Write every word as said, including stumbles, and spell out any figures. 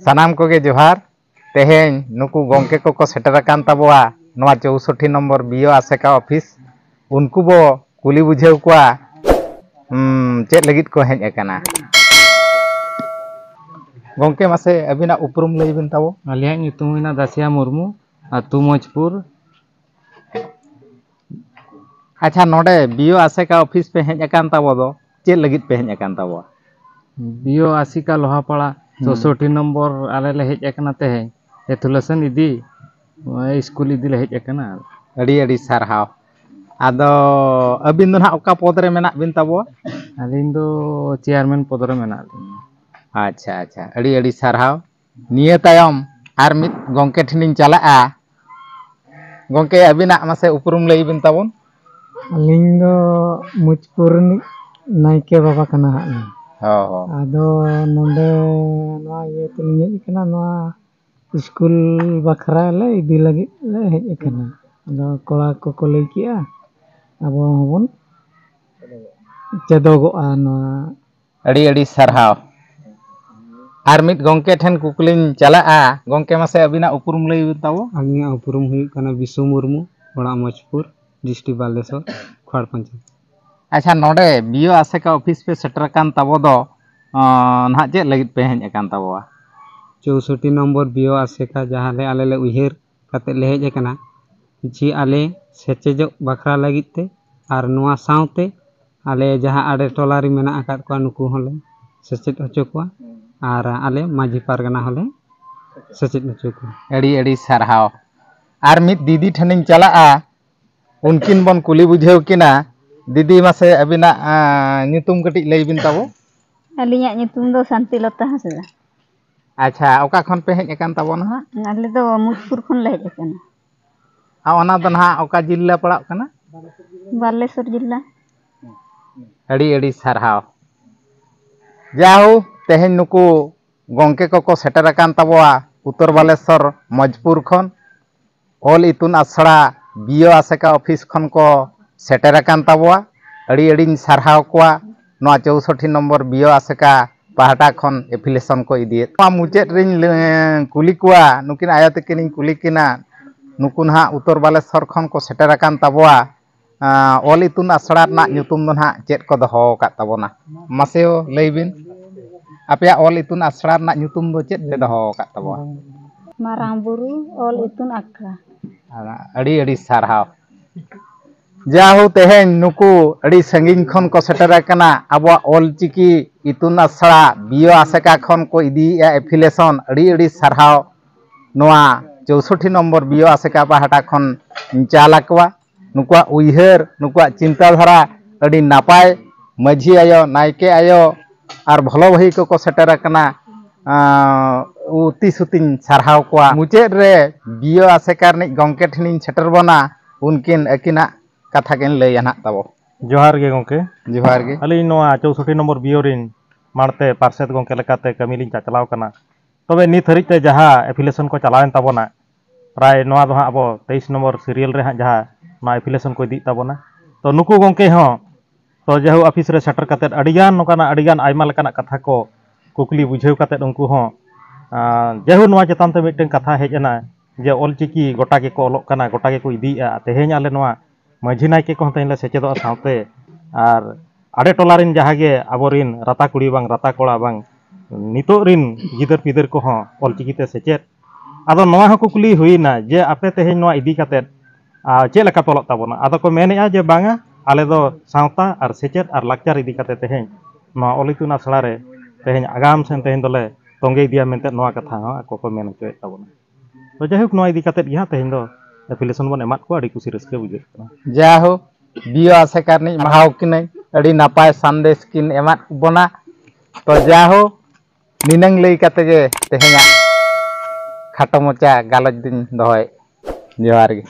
ᱥᱟᱱᱟᱢ ᱠᱚᱜᱮ ᱡᱚᱦᱟᱨ᱾ ᱛᱮᱦᱮᱧ ᱱᱩᱠᱩ ᱜᱚᱢᱠᱮ ᱠᱚᱠᱚ ᱥᱮᱴᱮᱨ ᱟᱠᱟᱱ ᱛᱟᱵᱚᱣᱟ ᱱᱚᱣᱟ ᱪᱳᱥᱚᱴᱴᱤ ᱱᱚᱢᱵᱚᱨ ᱵᱤᱭᱳ ᱟᱥᱮᱠᱟ ᱚᱯᱷᱤᱥ᱾ ᱩᱱᱠᱩ ᱵᱚ ᱠᱩᱞᱤ ᱵᱩᱡᱷᱟᱹᱣ ᱠᱚᱣᱟ, ᱩᱢ, ᱪᱮᱫ ᱞᱟᱹᱜᱤᱫ ᱠᱚ ᱦᱮᱡ ᱟᱠᱟᱱᱟ᱾ ᱜᱚᱢᱠᱮ, ᱢᱟᱥᱮ ᱟᱹᱵᱤᱱᱟᱜ ᱩᱯᱨᱩᱢ ᱞᱟᱹᱭ ᱵᱤᱱ ᱛᱟᱵᱚ᱾ ᱟᱹᱞᱤᱧᱟᱜ ᱧᱩᱛᱩᱢ ᱦᱩᱭᱱᱟ ᱫᱟᱥᱤᱭᱟ ᱢᱩᱨᱢᱩ, ᱟᱹᱛᱩ ᱢᱚᱡᱽᱯᱩᱨ᱾ ᱟᱪᱪᱷᱟ, ᱱᱚᱰᱮ ᱵᱤᱭᱳ ᱟᱥᱮᱠᱟ ᱚᱯᱷᱤᱥ ᱯᱮ ᱦᱮᱡ ᱟᱠᱟᱱ ᱛᱟᱵᱚ ᱫᱚ, ᱪᱮᱫ ᱞᱟᱹᱜᱤᱫ ᱯᱮ ᱦᱮᱡ ᱟᱠᱟᱱ ᱛᱟᱵᱚᱣᱟ? ᱵᱤᱭᱳ ᱟᱥᱮᱠᱟ ᱞᱳᱦᱟᱯᱟᱲᱟ ᱦᱩᱸ᱾ ᱪᱳᱥᱚᱴᱴᱤ ᱱᱚᱢᱵᱚᱨ ᱟᱞᱮ ᱞᱮ ᱦᱮᱡ ᱟᱠᱟᱱᱟ ᱛᱮᱦᱮᱧ, ᱮᱛᱷᱩᱞᱮᱥᱚᱱ ᱤᱫᱤ, ᱱᱚᱜᱼᱚᱭ ᱥᱠᱩᱞ ᱤᱫᱤ ᱞᱮ ᱦᱮᱡ ᱟᱠᱟᱱᱟ᱾ ᱟᱹᱰᱤ ᱟᱹᱰᱤ ᱥᱟᱨᱦᱟᱣ᱾ ᱟᱫᱚ ᱟᱹᱵᱤᱱ ᱫᱚ ᱱᱟᱦᱟᱜ ᱚᱠᱟ ᱯᱚᱫᱽ ᱨᱮ ᱢᱮᱱᱟᱜ ᱵᱤᱱ ᱛᱟᱵᱚᱣᱟ? ᱟᱹᱞᱤᱧ ᱫᱚ ᱪᱮᱭᱟᱨᱢᱮᱱ ᱯᱚᱫᱽ ᱨᱮ ᱢᱮᱱᱟᱜ ᱞᱤᱧᱟ᱾ ᱟᱪᱪᱷᱟ, ᱟᱪᱪᱷᱟ, ᱟᱹᱰᱤ ᱟᱹᱰᱤ ᱥᱟᱨᱦᱟᱣ᱾ ᱱᱤᱭᱟᱹ ᱛᱟᱭᱚᱢ ᱟᱨ ᱢᱤᱫ ᱜᱚᱢᱠᱮ ᱴᱷᱮᱱᱤᱧ ᱪᱟᱞᱟᱜᱼᱟ᱾ ᱜᱚᱢᱠᱮ, ᱟᱹᱵᱤᱱᱟᱜ ᱢᱟᱥᱮ ᱩᱯᱨᱩᱢ ᱞᱟᱹᱭ ᱵᱤᱱ ᱛᱟᱵᱚᱱ᱾ ᱟᱹᱞᱤᱧ ᱫᱚ ᱢᱩᱡᱽᱯᱩᱨ ᱨᱤᱱᱤᱡ ᱱᱟᱭᱠᱮ ᱵᱟᱵᱟ ᱠᱟᱱᱟ ᱦᱟᱸᱜ ᱞᱤᱧ᱾ ᱦᱚᱸ, ᱦᱚᱸ᱾ ᱟᱫᱚ ᱱᱚᱰᱮ ᱱᱚᱣᱟ ᱤᱭᱟᱹ ᱛᱮᱞᱤᱧ ᱦᱮᱡ ᱟᱠᱟᱱᱟ, ᱱᱚᱣᱟ ᱥᱠᱩᱞ ᱵᱟᱠᱷᱨᱟ ᱞᱮ ᱤᱫᱤ ᱞᱟᱹᱜᱤᱫ ᱞᱮ ᱦᱮᱡ ᱟᱠᱟᱱᱟ᱾ ᱟᱫᱚ ᱠᱚᱲᱟ ᱠᱚᱠᱚ ᱞᱟᱹᱭ ᱠᱮᱜᱼᱟ, ᱟᱵᱚ ᱦᱚᱸᱵᱚᱱ ᱪᱮᱫᱚᱜᱚᱜᱼᱟ ᱱᱚᱣᱟ᱾ ᱟᱹᱰᱤ ᱟᱹᱰᱤ ᱥᱟᱨᱦᱟᱣ᱾ ᱟᱨ ᱢᱤᱫ ᱜᱚᱢᱠᱮ ᱴᱷᱮᱱ ᱠᱩᱠᱞᱤᱧ ᱪᱟᱞᱟᱜᱼᱟ᱾ ᱜᱚᱢᱠᱮ, ᱢᱟᱥᱮ ᱟᱹᱵᱤᱱᱟᱜ ᱩᱯᱨᱩᱢ ᱞᱟᱹᱭ ᱵᱤᱱ ᱛᱟᱵᱚ᱾ ᱟᱹᱞᱤᱧᱟᱜ ᱩᱯᱨᱩᱢ ᱦᱩᱭᱩᱜ ᱠᱟᱱᱟ ᱵᱤᱥᱩ ᱢᱩᱨᱢᱩ, ᱚᱲᱟᱜ ᱢᱚᱡᱽᱯᱩᱨ, ᱰᱤᱥᱴᱨᱤᱠᱴ ᱵᱟᱞᱮᱥᱚᱨ, ᱠᱷᱚᱲ ᱯᱚᱧᱪᱟᱭᱮᱛ᱾ ᱟᱪᱪᱷᱟ, ᱱᱚᱰᱮ ᱵᱤᱭᱳ ᱟᱥᱮᱠᱟ ᱚᱯᱷᱤᱥ ᱯᱮ ᱥᱮᱴᱮᱨ ᱟᱠᱟᱱ ᱛᱟᱵᱚ ᱫᱚ, ᱟᱸ, ᱱᱟᱦᱟᱜ ᱪᱮᱫ ᱞᱟᱹᱜᱤᱫ ᱯᱮ ᱦᱮᱡ ᱟᱠᱟᱱ ᱛᱟᱵᱚᱣᱟ? ᱪᱳᱥᱚᱴᱴᱤ ᱱᱚᱢᱵᱚᱨ ᱵᱤᱭᱳ ᱟᱥᱮᱠᱟ, ᱡᱟᱦᱟᱸ ᱞᱮ ᱟᱞᱮ ᱞᱮ ᱩᱭᱦᱟᱹᱨ ᱠᱟᱛᱮ ᱞᱮ ᱦᱮᱡ ᱟᱠᱟᱱᱟ, ᱠᱤᱪᱷᱤ ᱟᱞᱮ ᱥᱮᱪᱮᱫᱚᱜ ᱵᱟᱠᱷᱨᱟ ᱞᱟᱹᱜᱤᱫ ᱛᱮ, ᱟᱨ ᱱᱚᱣᱟ ᱥᱟᱶᱛᱮ ᱟᱞᱮ ᱡᱟᱦᱟᱸ ᱟᱲᱮ ᱴᱚᱞᱟ ᱨᱮ ᱢᱮᱱᱟᱜ ᱟᱠᱟᱫ ᱠᱚᱣᱟ, ᱱᱩᱠᱩ ᱦᱚᱸᱞᱮ ᱥᱮᱪᱮᱫ ᱦᱚᱪᱚ ᱠᱚᱣᱟ, ᱟᱨ ᱟᱞᱮ ᱢᱟᱹᱡᱷᱤ ᱯᱟᱨᱜᱟᱱᱟ ᱦᱚᱸᱞᱮ ᱥᱮᱪᱮᱫ ᱦᱚᱪᱚ ᱠᱚᱣᱟ᱾ ᱟᱹᱰᱤ ᱟᱹᱰᱤ ᱥᱟᱨᱦᱟᱣ᱾ ᱟᱨ ᱢᱤᱫ ᱫᱤᱫᱤ ᱴᱷᱮᱱᱤᱧ ᱪᱟᱞᱟᱜᱼᱟ, ᱩᱱᱠᱤᱱ ᱵᱚᱱ ᱠᱩᱞᱤ ᱵᱩᱡᱷᱟᱹᱣ ᱠᱤᱱᱟ᱾ ᱫᱤᱫᱤ, ᱢᱟᱥᱮ ᱟᱹᱵᱤᱱᱟᱜ, ᱟᱸ, ᱧᱩᱛᱩᱢ ᱠᱟᱹᱴᱤᱡ ᱞᱟᱹᱭ ᱵᱤᱱ ᱛᱟᱵᱚ᱾ ᱟᱹᱞᱤᱧᱟᱜ ᱧᱩᱛᱩᱢ ᱫᱚ ᱥᱟᱱᱛᱤᱞᱚᱛᱟ ᱦᱟᱸᱥᱫᱟ᱾ ᱟᱪᱪᱷᱟ, ᱚᱠᱟ ᱠᱷᱚᱱ ᱯᱮ ᱦᱮᱡ ᱟᱠᱟᱱ ᱛᱟᱵᱚᱱᱟ ᱦᱟᱸᱜ? ᱟᱞᱮ ᱫᱚ ᱢᱩᱡᱽᱯᱩᱨ ᱠᱷᱚᱱ ᱞᱮ ᱦᱮᱡ ᱟᱠᱟᱱᱟ᱾ ᱟᱨ ᱚᱱᱟ ᱫᱚ ᱱᱟᱦᱟᱜ ᱚᱠᱟ ᱡᱤᱞᱟ ᱯᱟᱲᱟᱜ ᱠᱟᱱᱟ? ᱵᱟᱞᱮᱥᱚᱨ ᱡᱤᱞᱟ᱾ ᱟᱹᱰᱤ ᱟᱹᱰᱤ ᱥᱟᱨᱦᱟᱣ᱾ ᱡᱟᱦᱳ, ᱛᱮᱦᱮᱧ ᱱᱩᱠᱩ ᱜᱚᱢᱠᱮ ᱠᱚᱠᱚ ᱥᱮᱴᱮᱨ ᱟᱠᱟᱱ ᱛᱟᱵᱚᱣᱟ ᱩᱛᱛᱚᱨ ᱵᱟᱞᱮᱥᱚᱨ ᱢᱚᱡᱽᱯᱩᱨ ᱠᱷᱚᱱ᱾ ᱚᱞ ᱤᱛᱩᱱ ᱟᱥᱲᱟ ᱵᱤᱭᱳ ᱟᱥᱮᱠᱟ ᱚᱯᱷᱤᱥ ᱠᱷᱚᱱ ᱠᱚ ᱥᱮᱴᱮᱨ ᱟᱠᱟᱱ ᱛᱟᱵᱚᱣᱟ᱾ ᱟᱹᱰᱤ ᱟᱹᱰᱤᱧ ᱥᱟᱨᱦᱟᱣ ᱠᱚᱣᱟ ᱱᱚᱣᱟ ᱪᱳᱥᱚᱴᱴᱤ ᱱᱚᱢᱵᱚᱨ ᱵᱤᱭᱳ ᱟᱥᱮᱠᱟ ᱯᱟᱦᱴᱟ ᱠᱷᱚᱱ ᱮᱯᱷᱤᱞᱮᱥᱚᱱ ᱠᱚ ᱤᱫᱤᱭᱮᱫ ᱠᱚᱣᱟ᱾ ᱢᱩᱪᱟᱹᱫ ᱨᱤᱧ ᱞᱟᱹ-, ᱠᱩᱞᱤ ᱠᱚᱣᱟ, ᱱᱩᱠᱤᱱ ᱟᱭᱳ ᱛᱟᱹᱠᱤᱱᱤᱧ ᱠᱩᱞᱤ ᱠᱤᱱᱟ, ᱱᱩᱠᱩ ᱱᱟᱦᱟᱜ ᱩᱛᱛᱚᱨ ᱵᱟᱞᱮᱥᱚᱨ ᱠᱷᱚᱱ ᱠᱚ ᱥᱮᱴᱮᱨ ᱟᱠᱟᱱ ᱛᱟᱵᱚᱣᱟ᱾ ᱟᱸ, ᱚᱞ ᱤᱛᱩᱱ ᱟᱥᱲᱟ ᱨᱮᱱᱟᱜ ᱧᱩᱛᱩᱢ ᱫᱚ ᱱᱟᱦᱟᱜ ᱪᱮᱫ ᱠᱚ ᱫᱚᱦᱚ ᱟᱠᱟᱫ ᱛᱟᱵᱚᱱᱟ? ᱢᱟᱥᱮ ᱞᱟᱹᱭ ᱵᱤᱱ, ᱟᱯᱮᱭᱟᱜ ᱚᱞ ᱤᱛᱩᱱ ᱟᱥᱲᱟ ᱨᱮᱱᱟᱜ ᱧᱩᱛᱩᱢ ᱫᱚ ᱪᱮᱫ ᱯᱮ ᱫᱚᱦᱚ ᱟᱠᱟᱫ ᱛᱟᱵᱚᱱᱟ? ᱢᱟᱨᱟᱝ ᱵᱩᱨᱩ ᱚᱞ ᱤᱛᱩᱱ ᱟᱥᱲᱟ᱾ ᱟᱹᱰᱤ ᱟᱹᱰᱤ ᱥᱟᱨᱦᱟᱣ᱾ ᱡᱟᱦᱳ, ᱛᱮᱦᱮᱧ ᱱᱩᱠᱩ ᱟᱹᱰᱤ ᱥᱟᱺᱜᱤᱧ ᱠᱷᱚᱱ ᱠᱚ ᱥᱮᱴᱮᱨ ᱟᱠᱟᱱᱟ ᱟᱵᱚᱣᱟᱜ ᱚᱞᱪᱤᱠᱤ ᱤᱛᱩᱱ ᱟᱥᱲᱟ ᱵᱤᱭᱳ ᱟᱥᱮᱠᱟ ᱠᱷᱚᱱ ᱠᱚ ᱤᱫᱤᱭᱮᱫᱼᱟ ᱮᱯᱷᱤᱞᱮᱥᱚᱱ᱾ ᱟᱹᱰᱤ ᱟᱹᱰᱤ ᱥᱟᱨᱦᱟᱣ᱾ ᱱᱚᱣᱟ ᱪᱳᱥᱚᱴᱴᱤ ᱱᱚᱢᱵᱚᱨ ᱵᱤᱭᱳ ᱟᱥᱮᱠᱟ ᱯᱟᱦᱴᱟ ᱠᱷᱚᱱ ᱤᱧ ᱪᱟᱞ ᱟᱠᱚᱣᱟ᱾ ᱱᱩᱠᱩᱣᱟᱜ ᱩᱭᱦᱟᱹᱨ, ᱱᱩᱠᱩᱣᱟᱜ ᱪᱤᱱᱛᱟᱹ ᱫᱷᱟᱨᱟ ᱟᱹᱰᱤ ᱱᱟᱯᱟᱭ᱾ ᱢᱟᱹᱡᱷᱤ ᱟᱭᱳ, ᱱᱟᱭᱠᱮ ᱟᱭᱳ ᱟᱨ ᱵᱷᱚᱞᱚ ᱵᱷᱟᱹᱭ ᱠᱚᱠᱚ ᱥᱮᱴᱮᱨ ᱟᱠᱟᱱᱟ᱾ ᱟᱸ, ᱩᱛᱤ ᱥᱩᱛᱤᱧ ᱥᱟᱨᱦᱟᱣ ᱠᱚᱣᱟ᱾ ᱢᱩᱪᱟᱹᱫ ᱨᱮ ᱵᱤᱭᱳ ᱟᱥᱮᱠᱟ ᱨᱤᱱᱤᱡ ᱜᱚᱢᱠᱮ ᱴᱷᱮᱱᱤᱧ ᱥᱮᱴᱮᱨ ᱵᱚᱱᱟ, ᱩᱱᱠᱤᱱ ᱟᱹᱠᱤᱱᱟᱜ ᱠᱟᱛᱷᱟ ᱠᱤᱱ ᱞᱟᱹᱭᱟ ᱱᱟᱦᱟᱜ ᱛᱟᱵᱚ᱾ ᱡᱚᱦᱟᱨ ᱜᱮ ᱜᱚᱢᱠᱮ᱾ ᱡᱚᱦᱟᱨ ᱜᱮ᱾ ᱟᱹᱞᱤᱧ ᱱᱚᱣᱟ ᱪᱳᱥᱚᱴᱴᱤ ᱱᱚᱢᱵᱚᱨ ᱵᱤᱭᱳ ᱨᱤᱱ ᱢᱟᱲᱛᱮ ᱯᱟᱨᱥᱮᱛ ᱜᱚᱢᱠᱮ ᱞᱮᱠᱟᱛᱮ ᱠᱟᱹᱢᱤ ᱞᱤᱧ ᱪᱟᱪᱞᱟᱣ ᱠᱟᱱᱟ᱾ ᱛᱚᱵᱮ ᱱᱤᱛ ᱦᱟᱹᱨᱤᱡ ᱛᱮ ᱡᱟᱦᱟᱸ ᱮᱯᱷᱤᱞᱮᱥᱚᱱ ᱠᱚ ᱪᱟᱞᱟᱣᱮᱱ ᱛᱟᱵᱚᱱᱟ, ᱯᱨᱟᱭ ᱱᱚᱣᱟ ᱫᱚ ᱦᱟᱸᱜ ᱟᱵᱚ ᱛᱮᱭᱤᱥ ᱱᱚᱢᱵᱚᱨ ᱥᱤᱨᱤᱭᱟᱞ ᱨᱮ ᱦᱟᱸᱜ ᱡᱟᱦᱟᱸ ᱱᱚᱣᱟ ᱮᱯᱷᱤᱞᱮᱥᱚᱱ ᱠᱚ ᱤᱫᱤᱭᱮᱫ ᱛᱟᱵᱚᱱᱟ᱾ ᱛᱚ ᱱᱩᱠᱩ ᱜᱚᱢᱠᱮ ᱦᱚᱸ ᱛᱚ ᱡᱟᱭᱦᱳᱠ ᱚᱯᱷᱤᱥ ᱨᱮ ᱥᱮᱴᱮᱨ ᱠᱟᱛᱮᱫ ᱟᱹᱰᱤᱜᱟᱱ ᱱᱚᱝᱠᱟᱱᱟᱜ ᱟᱹᱰᱤᱜᱟᱱ ᱟᱭᱢᱟ ᱞᱮᱠᱟᱱᱟᱜ ᱠᱟᱛᱷᱟ ᱠᱚ ᱠᱩᱠᱞᱤ ᱵᱩᱡᱷᱟᱹᱣ ᱠᱟᱛᱮᱫ ᱩᱱᱠᱩ ᱦᱚᱸ, ᱟᱸ, ᱡᱟᱭᱦᱳᱠ ᱱᱚᱣᱟ ᱪᱮᱛᱟᱱ ᱛᱮ ᱢᱤᱫᱴᱮᱱ ᱠᱟᱛᱷᱟ ᱦᱮᱡ ᱮᱱᱟ ᱡᱮ ᱚᱞᱪᱤᱠᱤ ᱜᱚᱴᱟ ᱜᱮᱠᱚ ᱚᱞᱚᱜ ᱠᱟᱱᱟ, ᱜᱚᱴᱟ ᱜᱮᱠᱚ ᱤᱫᱤᱭᱮᱫᱼᱟ᱾ ᱛᱮᱦᱮᱧ ᱟᱞᱮ ᱱᱚᱣᱟ ᱢᱟᱹᱡᱷᱤ ᱱᱟᱭᱠᱮ ᱠᱚᱦᱚᱸ ᱛᱮᱦᱮᱧ ᱞᱮ ᱥᱮᱪᱮᱫᱚᱜᱼᱟ, ᱥᱟᱶᱛᱮ ᱟᱨ ᱟᱰᱮ ᱴᱚᱞᱟ ᱨᱮᱱ ᱡᱟᱦᱟᱸ ᱜᱮ ᱟᱵᱚᱨᱮᱱ ᱨᱟᱛᱟ ᱠᱩᱲᱤ ᱵᱟᱝ ᱨᱟᱛᱟ ᱠᱚᱲᱟ ᱵᱟᱝ ᱱᱤᱛᱚᱜ ᱨᱮᱱ ᱜᱤᱫᱟᱹᱨ ᱯᱤᱫᱟᱹᱨ ᱠᱚᱦᱚᱸ ᱚᱞᱪᱤᱠᱤ ᱛᱮ ᱥᱮᱪᱮᱫ᱾ ᱟᱫᱚ ᱱᱚᱣᱟ ᱦᱚᱸ ᱠᱩᱠᱞᱤ ᱦᱩᱭᱱᱟ ᱡᱮ ᱟᱯᱮ ᱛᱮᱦᱮᱧ ᱱᱚᱣᱟ ᱤᱫᱤ ᱠᱟᱛᱮᱫ, ᱟᱨ ᱪᱮᱫ ᱞᱮᱠᱟ ᱯᱮ ᱚᱞᱚᱜ ᱛᱟᱵᱚᱱᱟ? ᱟᱫᱚ ᱠᱚ ᱢᱮᱱᱮᱫᱼᱟ ᱡᱮ ᱵᱟᱝᱟ, ᱟᱞᱮ ᱫᱚ ᱥᱟᱶᱛᱟ ᱟᱨ ᱥᱮᱪᱮᱫ ᱟᱨ ᱞᱟᱠᱪᱟᱨ ᱤᱫᱤ ᱠᱟᱛᱮ ᱛᱮᱦᱮᱧ ᱱᱚᱣᱟ ᱚᱞ ᱤᱛᱩᱱ ᱟᱥᱲᱟ ᱨᱮ ᱛᱮᱦᱮᱧ ᱟᱜᱟᱢ ᱥᱮᱱ ᱛᱮᱦᱮᱧ ᱫᱚᱞᱮ ᱛᱚᱸᱜᱮ ᱤᱫᱤᱭᱟ ᱢᱮᱱᱛᱮ ᱱᱚᱣᱟ ᱠᱟᱛᱷᱟ ᱦᱚᱸ ᱟᱠᱚ ᱠᱚ ᱢᱮᱱ ᱦᱚᱪᱚᱭᱮᱫ ᱛᱟᱵᱚᱱᱟ᱾ ᱛᱚ ᱡᱟᱭᱦᱳᱠ, ᱱᱚᱣᱟ ᱤᱫᱤ ᱠᱟᱛᱮᱫ ᱜᱮ ᱦᱟᱸᱜ ᱛᱮᱦᱮᱧ ᱫᱚ ᱮᱯᱷᱤᱞᱮᱥᱚᱱ ᱵᱚᱱ ᱮᱢᱟᱫ ᱠᱚᱣᱟ, ᱟᱹᱰᱤ ᱠᱩᱥᱤ ᱨᱟᱹᱥᱠᱟᱹ ᱵᱩᱡᱷᱟᱹᱜ ᱠᱟᱱᱟ᱾ ᱡᱟᱭᱦᱳᱠ, ᱵᱤᱭᱳ ᱟᱥᱮᱠᱟ ᱨᱤᱱᱤᱡ ᱢᱟᱦᱟᱣ ᱠᱤᱱᱟᱹᱧ, ᱟᱹᱰᱤ ᱱᱟᱯᱟᱭ ᱥᱟᱸᱫᱮᱥ ᱠᱤᱱ ᱮᱢᱟᱫ ᱵᱚᱱᱟ᱾ ᱛᱚ ᱡᱟᱭᱦᱳᱠ, ᱱᱤᱱᱟᱹᱝ ᱞᱟᱹᱭ ᱠᱟᱛᱮ ᱜᱮ ᱛᱮᱦᱮᱧᱟᱜ ᱠᱷᱟᱴᱚ ᱢᱚᱪᱟ ᱜᱟᱞᱚᱪ ᱫᱩᱧ ᱫᱚᱦᱚᱭᱮᱫ᱾ ᱡᱚᱦᱟᱨ ᱜᱮ᱾